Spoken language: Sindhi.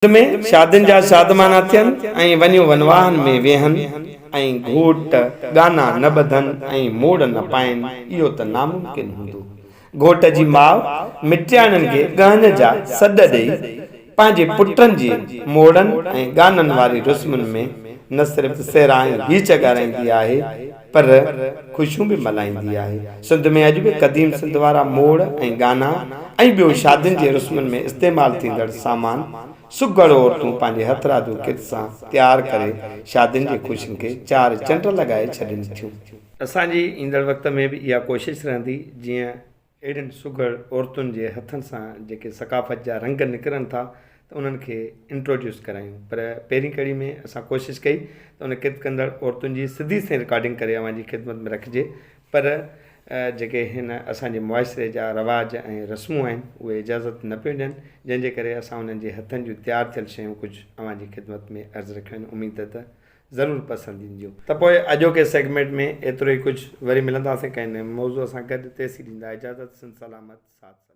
سنڌ ۾ شادين جا شادمانا ٿين ۽ ونيون ونواهن ۾ ويهن ۽ گهوٽ ڳانا نه ٻڌن ۽ موڙ نه پائين اهو ته ناممڪن هوندو. گهوٽ جي ماء مٽياڻين کي ڳهن جا سڏ ڏئي پنهنجي پٽن جي موڙن ۽ ڳانن واري رسمن ۾ نه صرف سهرا ۽ گيچ ڳارائيندي آهي پر خوشيون به ملهائيندي آهي. سنڌ ۾ اڄ به قديم سنڌ وارا موڙ ۽ ڳانا ۽ ٻيو شادين جي رسمن ۾ استعمال ٿيندڙ سامان سگهڙ عورتون پنهنجي هٿرادو ڪرت سان تيار ڪري شادين جي خوشين کي چار چنڊ لڳائي ڇڏين ٿيون. اسان جي ايندڙ وقت ۾ به اها ڪوشش رهندي جيئن اهڙين سگهڙ عورتن جي هٿن سان جيڪي ثقافت جا رنگ نڪرن ٿا ته انهن کي انٽروڊيوس ڪرايون پر پهرين ڪڙي ۾ اسان ڪوشش ڪئي ته ان ڪرت ڪندڙ عورتن جي سڌي سئين رڪارڊنگ ڪري اوهان جي خدمت ۾ رکجي پر جيڪي هن اسان جي معاشري جا رواج ۽ رسمون آهن اهي اجازت نه پيون ڏين جنهن جي ڪري اسان انهن جي هٿن جون تيار ٿيل شيون ڪجهه اوهان جي خدمت ۾ عرض رکيون آهن اميد ته ضرور پسند اينديون. ته پوء اڄوڪي سيگمينٽ ۾ ايترو ئي ڪجهه وري ملنداسين ڪنهن نئين موضوع سان گڏ تيسين ڏيندا اجازت سنڌ سلامت ساٿ سلامت.